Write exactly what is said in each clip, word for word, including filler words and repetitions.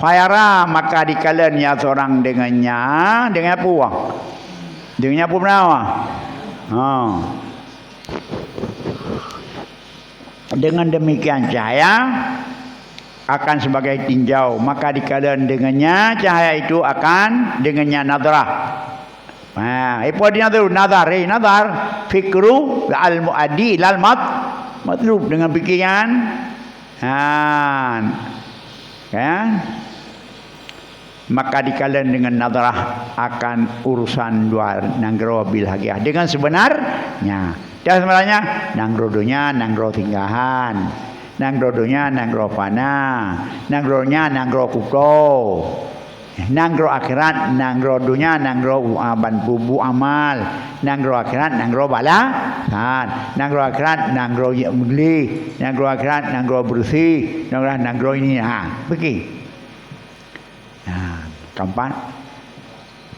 Fayara, maka dikalon ia seorang dengannya, dengan apa? Dengannya apa benda? Ha. Dengan demikian cahaya akan sebagai tinjau, maka dikalon dengannya cahaya itu akan dengannya nadrah. Ha, ipo di nazar, nazar, eh, nazar, fikru al-muaddi ilal mat-, matlub, dengan pikiran. Ha. Kan? Maka dikalon dengan nadrah akan urusan dua nanggroe bil haqiqah, dengan sebenarnya. Dan sebenarnya nanggroe donya nanggroe singgahan. Nanggroe donya nanggroe fana. Nanggroe donya nanggroe kuto. Nanggroe akhirat, nanggroe donya, nanggroe u-, aban bubu amal, nanggroe akhirat, nanggroe balasan, nanggroe akhirat, nanggroe gleh, nanggroe akhirat, nanggroe beureusi, nanggroe, nanggroe ini, ha, pike. Ha, keempat.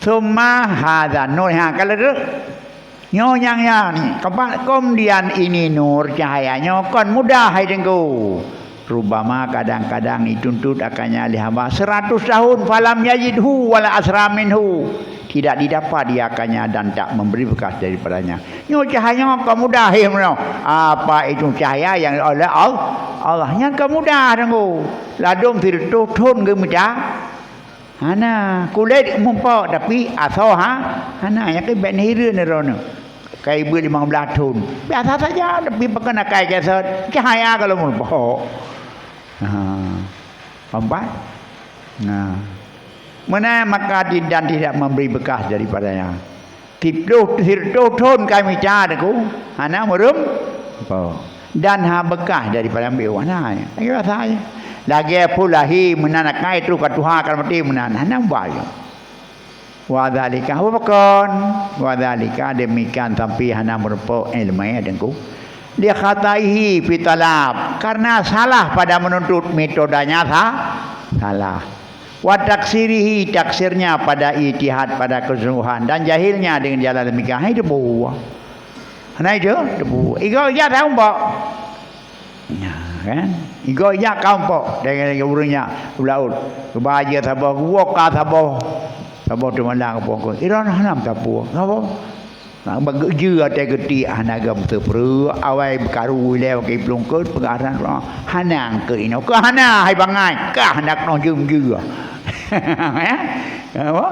Summa hadza nur, ha, kalau tu, Nyoe nyang ya ni, keumpat keumudian ini nur, cahaya nyoe kon mudah hai Teungku. Rubama kadang-kadang dituntut akannya lé hamba seratus tahun, falam yajidhu wala asra minhu. Tidak didapat ia akannya dan tak memberi bekas daripadanya. Nyoe cahaya nyoe kon mudah hai meunyoe. Apa itu cahaya yang oleh Al-, Allah? Nyan kon mudah Teungku. Ladôm sireutôh thon geumita. Hana, kulét muphok, tapi asoe ha, hana, nyang keuh bèk neuhireuen droeneuh. Ka ibeue limong blaih thon. Biasa saja, tapi pakon akai keusot, cahaya kalau muphok. Ha. Paham, Pak? Nah. Meunan maka di-, dan tidak memberi bekas daripadanya. Siplôh, sireutôh thon ka mita Teungku, hana meurumpok. Dan ha beukah daripada ambiek wana nyan. Lagèe rasa nyan. Lagèe phon lahé meunan akai troh ka tuha ka maté meunan. Hana meubayeue. Wa dzalika, apa pakon? Wa dzalika, demikian sampai hana meurumpok ileumèe Teungku. Li khataihi fi talab. Karena salah pada menuntut, metodenya sa-, salah. Wa taksirihi, taksirnya pada ijtihad, pada kesungguhan, dan jahilnya dengan jalan demikian. Hai teupeue. Hana itu, teupeue. Igoe ijak ka muphok. Nah, kan? Igoe ijak ka muphok. Dengan ureueng nyan, u laôt. Geuba jeuet saboh, geuwoe ka saboh. Saboh teumalang ka muphok. Iran hana meusapeue. Saboh. Bak geujeu watèe geutiek hana geupeuteupreuek, awai beukaru ilèe pakai peulungkeut, peugah hana, hana keu inoe, keu hana hai bangai, kah hana keunoe jeuem jeu. Ya? Apa?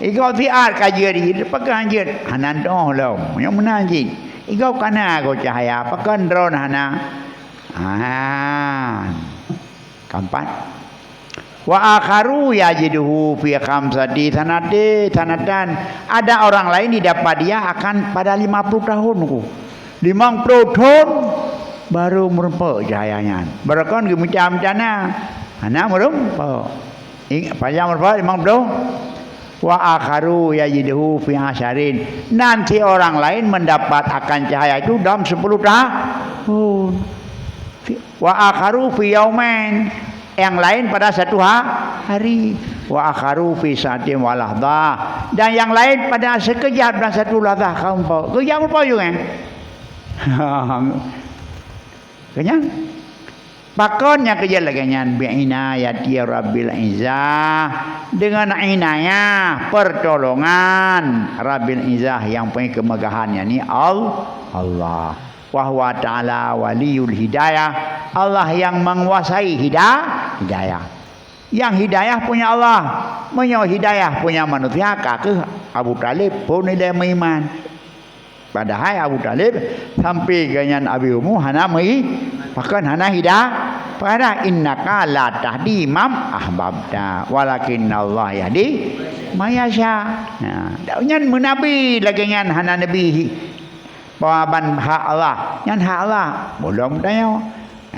Igoe siat ka jeuet, pakon jeuet, hana ntoh lom. Nyang meunan cit. Igoe kana goe cahya, pakon droeneuh hana? Ah. Keempat, wa akharu yajiduhu fi khamsati sanati, sanatan. Ada orang lain didapat dia akan pada lima puluh tahun ku. Limong ploh thon baru meurumpok cahaya nyan. Barokon geumita-mita na. Hana meurumpok. Ing-, panjang meurumpok limong ploh. Wa akharu yajiduhu fi asyarin. Nanti orang lain mendapat akan cahaya itu dalam sepuluh tahun. Wa akharu fi yaumain, yang lain pada satu ha-, hari. Wa akharu fi sa'atin wa lahzah, dan yang lain pada sekejap dan satu lahzah ka muphok. Keujak muphok juga, eh? Kenyang? Pakon nyang keujak lagèe nyan? Bi inayati Rabbil Izzah, dengan inayah, pertolongan Rabbil Izzah yang punya kemegahan, yakni Al-, Allah. Wa huwa ta'ala waliyul hidayah, Allah yang menguasai hida-, hidayah. Yang hidayah punya Allah, meunyoe hidayah punya manusia, ka keuh Abu Thalib phon ilèe meuiman. Padahai Abu Thalib sampai geuh nyan abéh umu hana meui-, pakon hana hida-, pakon innaka la tahdi man ahbabta, walakinnallaha yahdi man yasha. Nah, nyan meunabi lagèe nyan hana nabi. Bahwa ban hak Allah, nyan hak Allah. Belum tanyoe.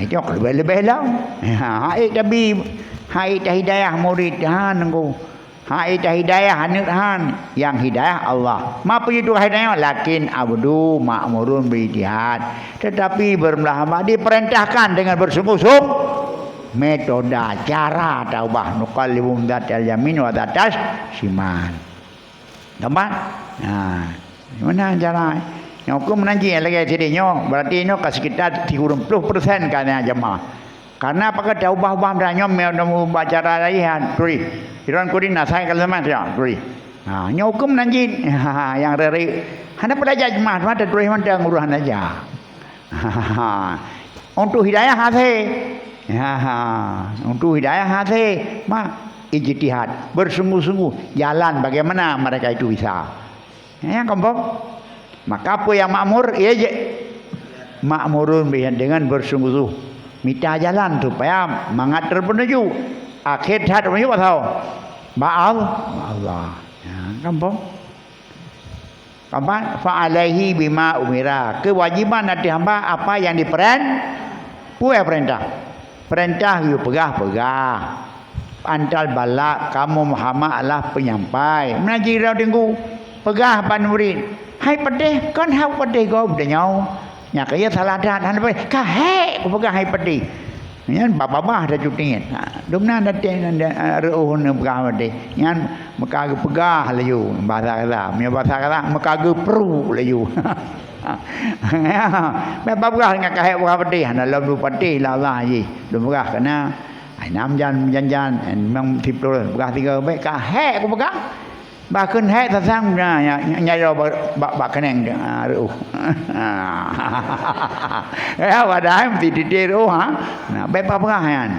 Itu leubeh-leubeh lom. Ha, hai Nabi, hai tahidayah murid, ha, nunggu. Hai tahidayah aneuk, han. Yang hidayah Allah. Ma peue tugaih tanyoe? Lakin abdu ma'murun bil ijtihad. Tetapi bermula hamba diperintahkan dengan bersungguh-sungguh. Metode, cara taubah. Nuqallibu dzatal yamin wa dzatas syimal. Tampat? Nah, meunan cara. Nyoe keuh meunan jih lagèe sideh nyoe, berarti nyoe ka sekitar tiga puluh persen ka na jamaah. Karena pakai taubah-ubah dah nyoe meu nemu baca raya tulis. Iran kudi nasai kalau sama ya tulis. Ha, nyoe hukum nan jin. Ha, yang rere. Hana pada jajmah mata tulis mantang urusan aja. Untuk hidayah hase. Ha, untuk hidayah hase. Ma ijtihad, bersungguh-sungguh jalan bagaimana mereka itu bisa. Nyang kompom. Maka peue nyang makmur, iya jeuet. Makmurun dengan bersungguh-sungguh. Mita jalan supaya mangat teupeunuju. Akhé that teupeunuju bak soe? Bak Al-, bak Allah. Ya, kompom. Keempat, fa alaihi bima umira. Kewajiban atas hamba apa yang diperen-, peue peurintah? Peurintah geupeugah-peugah. Antal balak kamu Muhammad adalah penyampai. Meunan jih droe teungku peugah bak murit, "Hai peudeh, kon hak peudeh gob tanyoe." Nyan keuh salah that, hana peudeh. Ka hék kupeugah hai peudeh. Nyan babah dah cuti. Ha, dumna dateng reuôh neupeugah peudeh. Nyan meuka geupeugah laju bahasa kata. Meunyoe bahasa kata meuka geupru laju. Bèk peugah ngon ka hék peugah peudeh, hana lom dua peudeh lah Allah jih. Dua peugah keunan. Ai nam jan jan jan, memang siploh peugah tiga bèk ka hék kupeugah. Bah kheun hék sasang nya nya nya bak bak keuneng reuôh. Ya padahai meuti titik reuôh ha. Nah, bèk peugah nyan.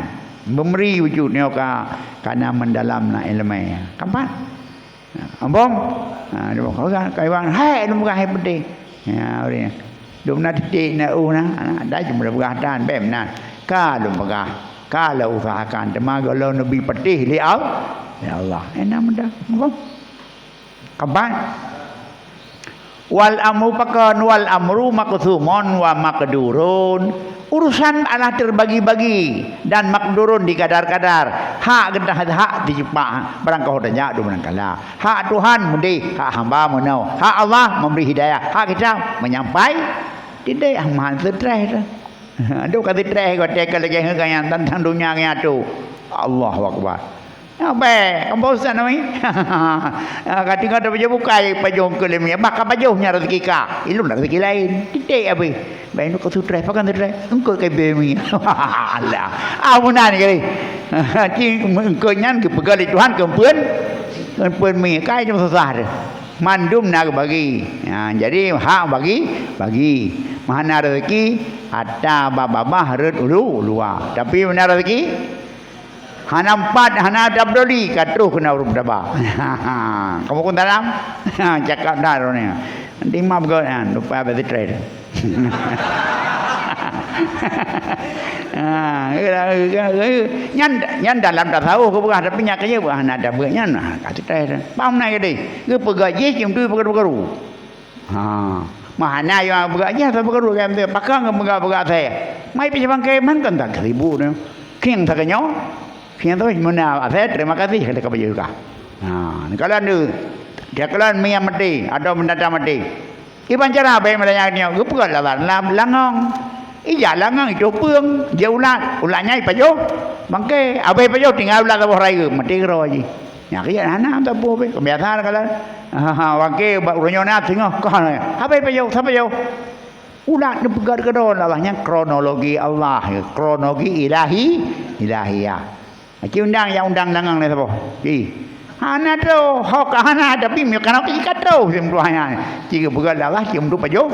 Beumeri wujud nyoe ka kana meudalam na ileumèe. Keempat. Ambong. Ha, dia kata, "Kaiwan, hai, ilmu peugah hai peudeh." Ya, udah. Dum na titik na uh na, ada cuma peugah tan, bem na. Ka lôn peugah, ka lôn usahakan, teuma goh lom neubi peudeh lé Al-, lé Allah. Enak mudah. Ambong. Keempat. Wal amru pakon, wal amru maqsumun wa maqdurun. Urusan adalah terbagi-bagi dan maqdurun dikadar-kadar. Hak geutanyoe hak dicupak, barang ka ho tajak dum barang kala. Hak Tuhan meudeh, hak hamba meunoe. Hak Allah memberi hidayah, hak kita menyampai. Tidak, aman stres dah. Aduh, ka stres, ka teuka lagèe nyan, tantang dunia nyan tu. Allahu Akbar. Nyoe bèk, kamoe bosan weh. Ka tinggai tapajoh bukai, pajoh keu lé mie. Bah ka pajoh nyan rezeki ka. Ilôn rezeki laén. Titik habéh. Bèk nyoe ka sutrai, pakan sutrai. Engkot ka bèe mie. Alah. Ah, meunan kali. Ci engkot nyan geupeugah lé Tuhan keu peuen, keu peuen mie. Kai cuma susah deh. Mandum na geubagi. Ha, jadi hak bagi, bagi. Meuhana rezeki, ata babah rot ulu, luwa. Tapi meuhana rezeki, hana empat, hana tabdoli, ka troh keunan ureueng taba. Kamu pun dalam? Cakap dah droe ni. Nanti maaf kau, ha, lupa habis trade. Ha, nyan, nyan dalam tasawuf geupeugah, tapi nyan keuh hana tabeuet nyan, ha, ka trade. Paham na jadi? Geupeugah jih, cium tu peugah-peugah. Ha, meuhana nyang peugah nyan, sabe keudua kèe meuteuk, pakon keu peugah-peugah asèe. Mai pih bangke man kon tak seribu nyoe. Kieng sakeunyoe, kieng tu meuna asèe, terima kasih kata ka bajeuka. Ha, kalau anda, dia kalau mie mati, atau binatang mati. Iban cara baik meulanya nyoe, geupeugah lawan lam langong. Ijak langong itu peung, jeuet ulat, ulat nyan ipajoh. Bangke, abéh pajoh tinggai ulat saboh raya, mati keudroe jih. Nyan keuh hana tapeue pih, kebiasaan kalau. Ha, ha, bangke bak uroe nyoe na singoh koh na. Sabe pajoh, sabe pajoh. Ulat neupeugah keudroe Allah nyan kronologi Allah, kronologi ilahi, ilahiyah. Ci undang nyang undang dangang lé saboh. Ci. Hana troh, ho ka hana, tapi meunyoe kana ka troh sim tuha nyan. Ci geupeugah Allah, ci untuk pajoh.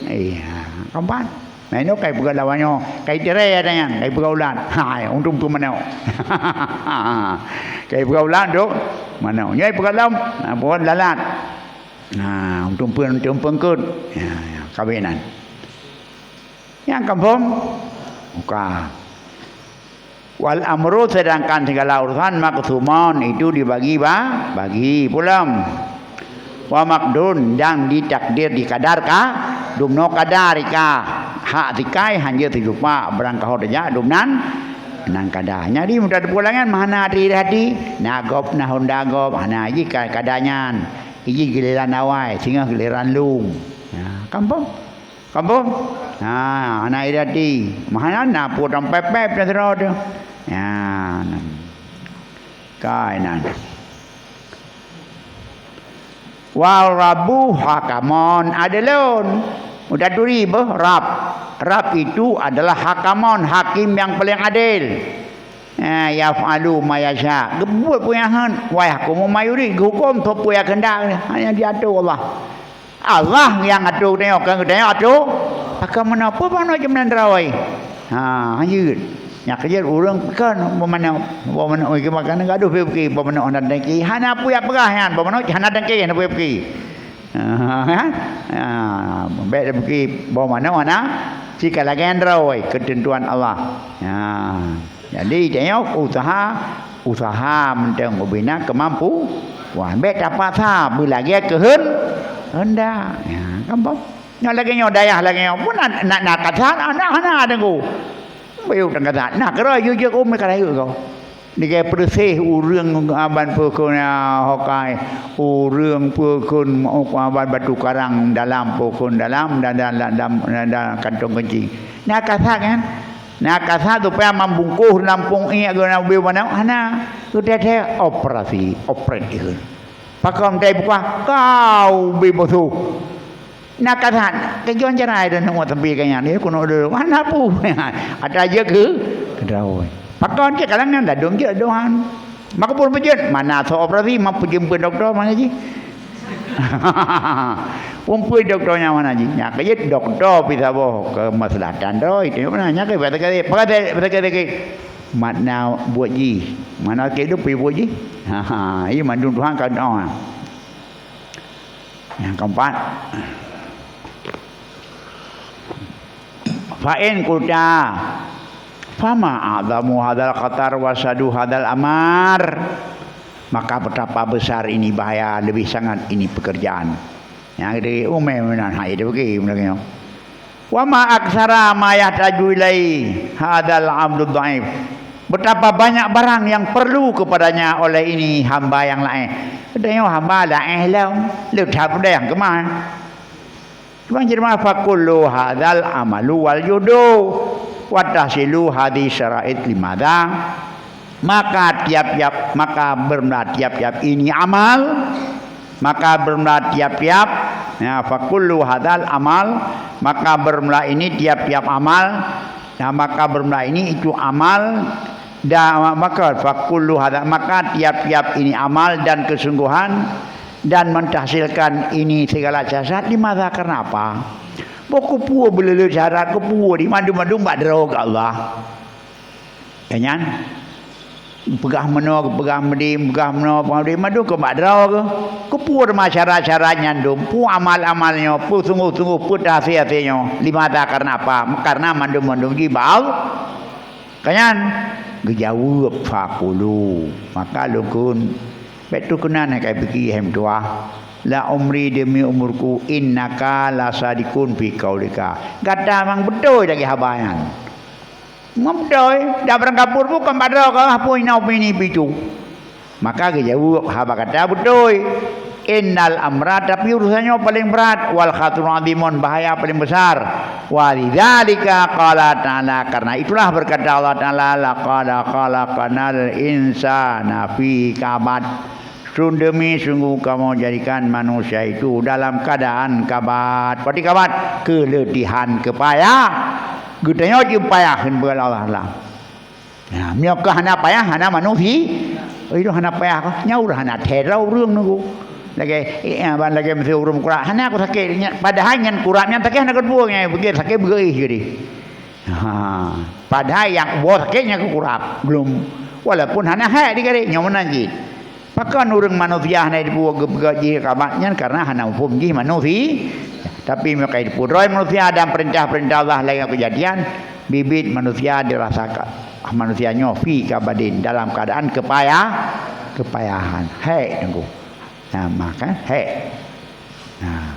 Eh, ha, kapan? Nah, nyoe kai peugah lawan nyoe, kai tirée ada nyan, kai peugah ulat. Ha, untung peumanok. Kai peugah ulat tu, manok. Nyoe peugah lom, ha, buat lalat. Nah, untung pun, untung pengkut. Ya, ya, kawinan. Nyang kampung, buka. Wal amru, sedangkan segala urusan, maqsumun, itu dibagi ba-, bagi pulang. Wa maqdun, dan ditakdir, dikadarka, dumnoe kadar ika, hak sikai, hanjeuet sijupak, barang ka ho tajak, dumnan, nan kadar. Jadi, mudah teupulangan, mana hati-hati, na gob, na honda gob, hana jih ka-, kadar nyan. Iji giliran awai, singoh giliran lung. Ya, kampung. Kampung? Ha, hana irati. Mahana na pu tong pep-pep dah sidroe tu. Ya, nan. Kai nan. Wal rabbu hakamon adlun. Udah turi beuh rab. Rabb itu adalah hakamon, hakim nyang paleng adil. Eh, yaf'alu ma yasha. Geubuet peue nyang hán, wa yahkumu ma yurid. Geuhuköm soe peue nyang keuheundak. Hanya diatur Allah. Allah nyang atur geutanyoe, kon geutanyoe atur. Pakon meunoe, peue meunoe jeuet meunan droe. Ha, hanjeuet. Nyak keujeuet ureuëng kon peumanoe, peumanoe, eh, makanan gadoh pike, peumanoe hana dengki. Hana peue nyang peugah nyan, peumanoe hana dengki, hana peue pike. Ha, ha, ha. Bék dengki, peumanoe hana sika lagée droe keuteuntuan Allah. Ha. Jadi, tanyoe useuha, useuha mantong ubena keumampu. Wah, bék tapaksa beulagée keuheun-, keundak. Ya, gampang. Nyoe lagée nyoe, dayah lagée nyoe pun na, na, na kasat, na, hana deungoe. Bayu teugasat. Nah, keureuh jujur umé ka rayeuk kau. Digai peureuséh ureuëng aban peukon hokai, ureuëng peukon aban batu karang dalam peukon dalam dan, dan, dan, dan, dan kantong keunci. Na kasat kan? Na kasat supaya mambungkôh lampông iék geuh na ubé manoe, hana. Geutéh-téh operasi, oprét ikheun. Pakon dai buka, kau ubé bosoh. Na kasat, keujeuan jarai dan nak sampai ka nyan, dia keunoe dulu. Hana peue. Ata jeuet keu, keu droe. Pakon cit kalangan ladôm jeuet dohan. Maka pun peujeuet, mana soe operasi, ma peujeuet dokto mana jih. Umpui dokto nyang mana jih? Nyak keujeuet dokto pih saboh keumaslahatan droe, tengok mana nyak keujeuet, pakon sakét, pakon sakét. Makna buet jih. Mana sakét tu pih buet jih. Ha, ha, iya mandum Tuhan ka doa. Nyang keempat. Fa in qulta, fama a'zamu hadzal khatar wa syadu hadzal amar. Maka betapa besar ini bahaya, lebih sangat ini pekerjaan. Nyang di umé meunan hai dibagi meulagée nyoe. Wa ma aksara ma yahtaju ilaihi hadzal abdud dhaif. Betapa banyak barang yang perlu kepadanya oleh ini hamba yang laén. Tanyoe hamba laén lom, le that peudeh keumah. Cuma jelma, "Fa kullu hadzal amalu wal juhdu wa tahsilu hadhi syara'it limadza?" Maka tiap-tiap, maka bermula tiap-tiap ini amal, maka bermula tiap-tiap, ya, fa kullu hadzal amal, maka bermula ini tiap-tiap amal, ya, maka bermula ini itu amal, dan maka fa kullu hadza, maka tiap-tiap ini amal dan kesungguhan dan mentahsilkan ini segala syarat, limadza, karena apa? Boh keupeue beuleuleut syarat, keupeue di mandum-mandum bak droe keu Allah. Ka nyan, peugah meunoe, peugah meudeh, peugah meunoe, peugah meudeh, mandum keu bak droe keu. Keupeue teuma syarat-syarat nyan dum, peue amal-amal nyoe, peue sungguh-sungguh, peue tahsil-tahsil nyoe, limadza, karena apa? Karena mandum-mandum jih bak Allah. Ka nyan geujaweueb, "Faqulu." Maka lôn kheun, bék tu keunan hai ka pike hai meutuah, "La umri, demi umurku, innaka lasadiqun fi qaulika." Gata memang beutôi lagée haba nyan. Memang beutôi, dak barang kapur bukan bak droe keu apui na upini pitu. Maka geujaweueb haba gata beutôi. Innal amra, tapi urusan nyoe paleng brat, wal khatarul azimun, bahaya paleng besar. Wa lidzalika qala ta'ala, karena itulah berkata Allah Ta'ala, "Laqad khalaqnal insana fi kabad." Sun demi sungguh kamoe jadikan manusia itu dalam keadaan kabad. Pati kabad, keuletihan, keupayah. Geutanyoe jeuet payah, kheun Allah Ta'ala. Nah, meunyoe keu hana payah, hana manusia. Oh, itu hana payah kah? Nyaur hana thera ureuëng nunggu. Lagée, eh, ban lagée meusi ureuëng kurap. Hana aku sakét. Nya-, padahai nyan kurap nyan sakét hana keudua nyan. Begitu sakét beugeuih jadi. Ha. Padahai nyang boh sakét nyan keu kurap. Belum. Walaupun hana hek di gari. Nyaman jih. Pakon ureuëng manusia hana dipeugah geupeugah jih kamat nyan karena hana muphom jih manusia. Tapi meunyoe ka dipeudroe manusia dan peurintah-peurintah Allah laén kejadian, biet-biet manusia dirasakan manusia nyoe fi kabadin, dalam keadaan keupayah, keupayahan. Hek teungku. Nah, maka hek. Nah,